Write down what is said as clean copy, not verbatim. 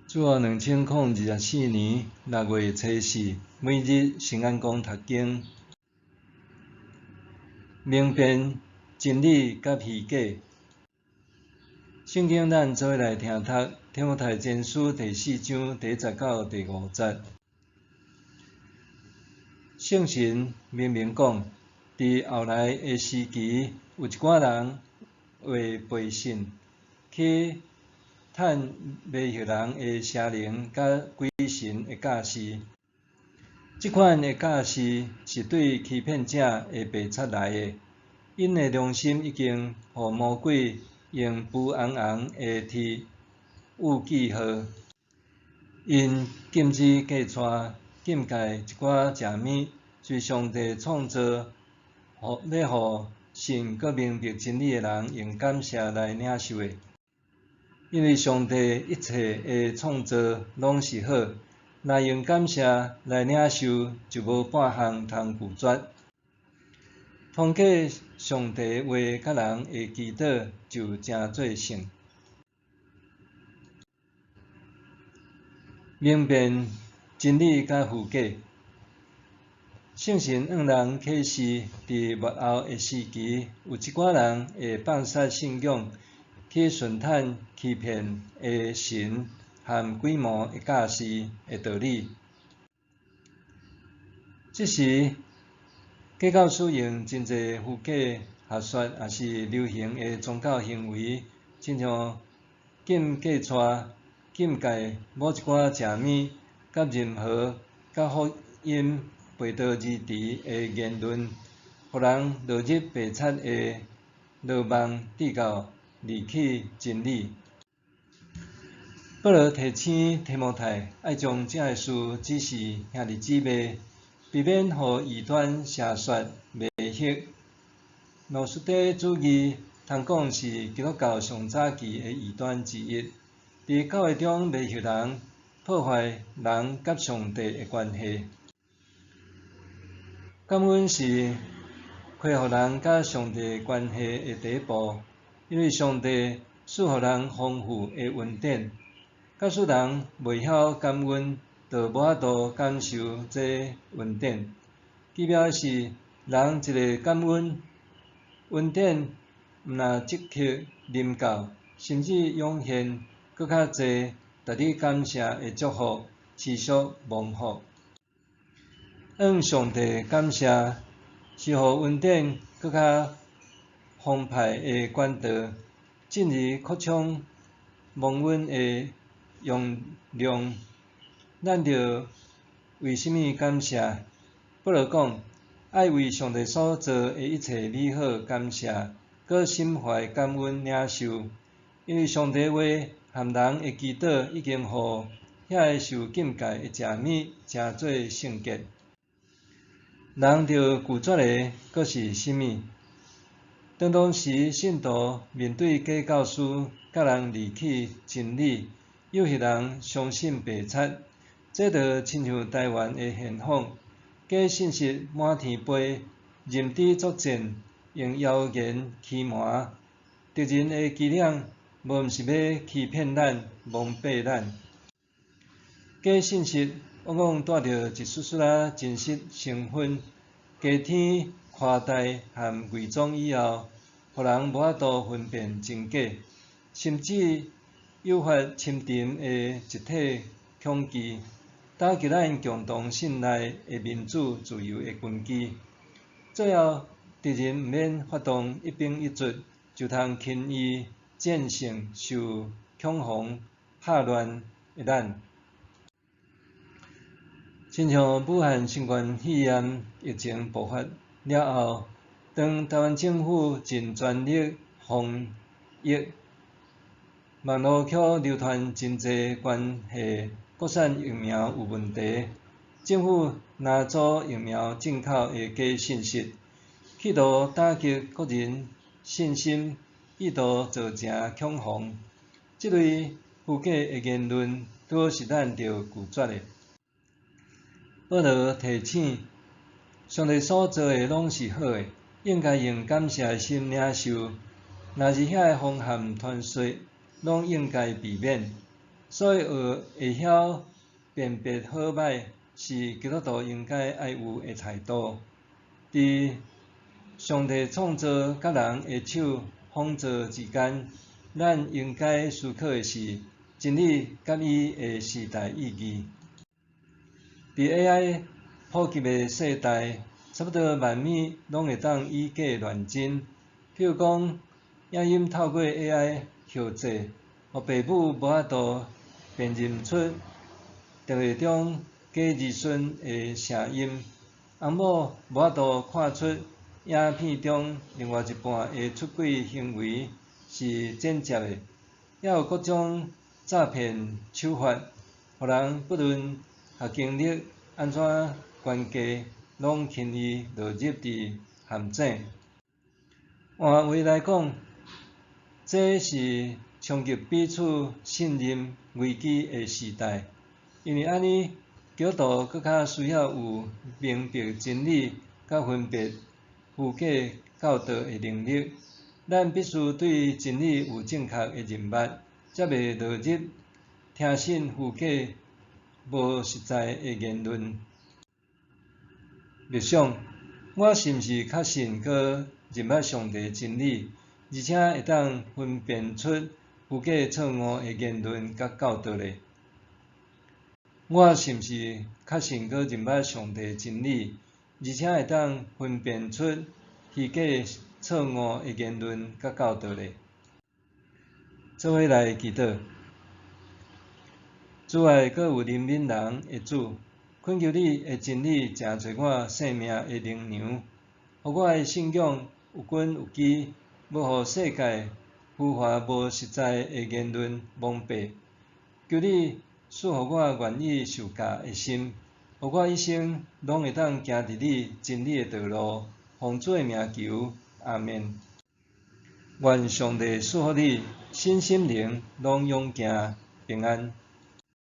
主後2024年6月初四，每日聖安公讀經，明辨真理佮虛假。聖經咱做伙來聽讀《提摩太前書》第四章第一節到第五節。聖神明明講，佇後來的時期，有一寡人會背信，去趁迷惑人的邪靈佮鬼神的教示。這款的教示是對欺騙者的白賊來的，𪜶的良心已經予魔鬼用浮紅紅的鐵有記號。𪜶禁止嫁娶，禁戒一寡食物，是上帝創造，予欲信閣明白真理的人用感謝來領受的。因為上帝一切的創造攏是好，若用感謝來領受，就無半項通拒絕。通過上帝話佮人的祈禱，就成做聖。明辨真理佮虛假。聖神向人啟示，佇末後的時期，有一寡人會放殺信仰，去順趁欺騙的神和鬼魔的教示的道理。這時，假教師用真濟虛假學說，抑是流行的宗教行為，親像禁嫁娶、禁戒某一寡食物，佮任何佮福音背道而馳的言論，予人落入白賊的羅網，直到離棄真理。保羅提醒提摩太，愛將這个事指示兄弟姊妹，避免予異端邪說迷惑。諾斯底主義通講是基督教上早期的異端之一，佇教會中迷惑人，破壞人佮上帝的關係。感恩是恢復人佮上帝關係的第一步，因為上帝賜予人豐富的恩典。假使人袂曉感恩，就無法度感受這恩典。奇妙的是，人一个感恩，恩典毋但即刻臨到，甚至湧現閣較濟值得感謝的祝福，持續蒙福。向上帝感謝，是予恩典閣較澎湃的管道，進而擴充蒙恩的容量。咱著為啥物感謝？保羅講，愛為上帝所做的一切美好感謝，閣心懷感恩領受，因為上帝話和人的祈禱已經予遐个受禁戒的食物成做聖潔。人著拒絕的，閣是啥物？當當時信徒面對假教師，教人離棄真理，誘惑人相信白賊，這就親像台灣的現況，假信息滿天飛，認知作戰，用謠言欺瞞，敵人的伎倆，無毋是欲欺騙咱、蒙蔽咱。假信息往往帶著一絲絲仔真實成分，加添誇大和偽裝以後，予人無法度分辨真假，甚至誘發深沉的集體恐懼，打擊咱共同信賴的民主自由的根基。最後，敵人毋免發動一兵一卒，就通輕易戰勝受恐慌嚇亂的咱。親像武漢新冠肺炎疫情爆發了後，當台灣政府盡全力防疫，網路卻流傳真濟關係國產疫苗有問題，政府拿走疫苗進口的假信息，企圖打擊國人信心，意圖造成恐慌。這類虛假的言論，拄好是咱著拒絕的。保羅提醒，上帝所做的攏是好的，應該用感謝的心領受。若是遐个風險傳說，攏應該避免。所以學會曉辨別好歹是基督徒應該愛有的態度。佇上帝創造佮人的手仿造之間，咱應該思考的是真理佮伊的時代意義。佇 AI 普及的世代，差不多萬物攏會當以假亂真。譬如講，影音透過 AI 後製，予爸母無法度辨認出電話中假兒孫的聲音，翁某無法度看出影片中另外一半的出軌行為是剪接的，猶有各種詐騙手法，予人不論學經歷按怎懸低，攏輕易落入佇陷阱。換話來講，這是衝擊彼此信任危機的時代。因為按呢，基督徒閣較需要有明白真理佮分別虛假教導的能力。咱必須對真理有正確的認捌，才袂落入聽信虛假、無實在的言論。默想，我是毋是確信閣認捌上帝真理，而且會當分辨出虛假錯誤的言論佮教導呢？我是毋是確信閣認捌上帝真理，而且會當分辨出虛假錯誤的言論佮教導呢？做伙來祈禱。慈愛閣有憐憫人的主，懇求你的真理成做我生命的靈糧，予我的信仰有根有基，無予世界浮華無實在的言論蒙蔽。求你賜予我願意受教的心，予我一生攏會當行佇你真理的道路。奉主的名求，阿們。願上帝賜福你，身心靈攏勇健平安。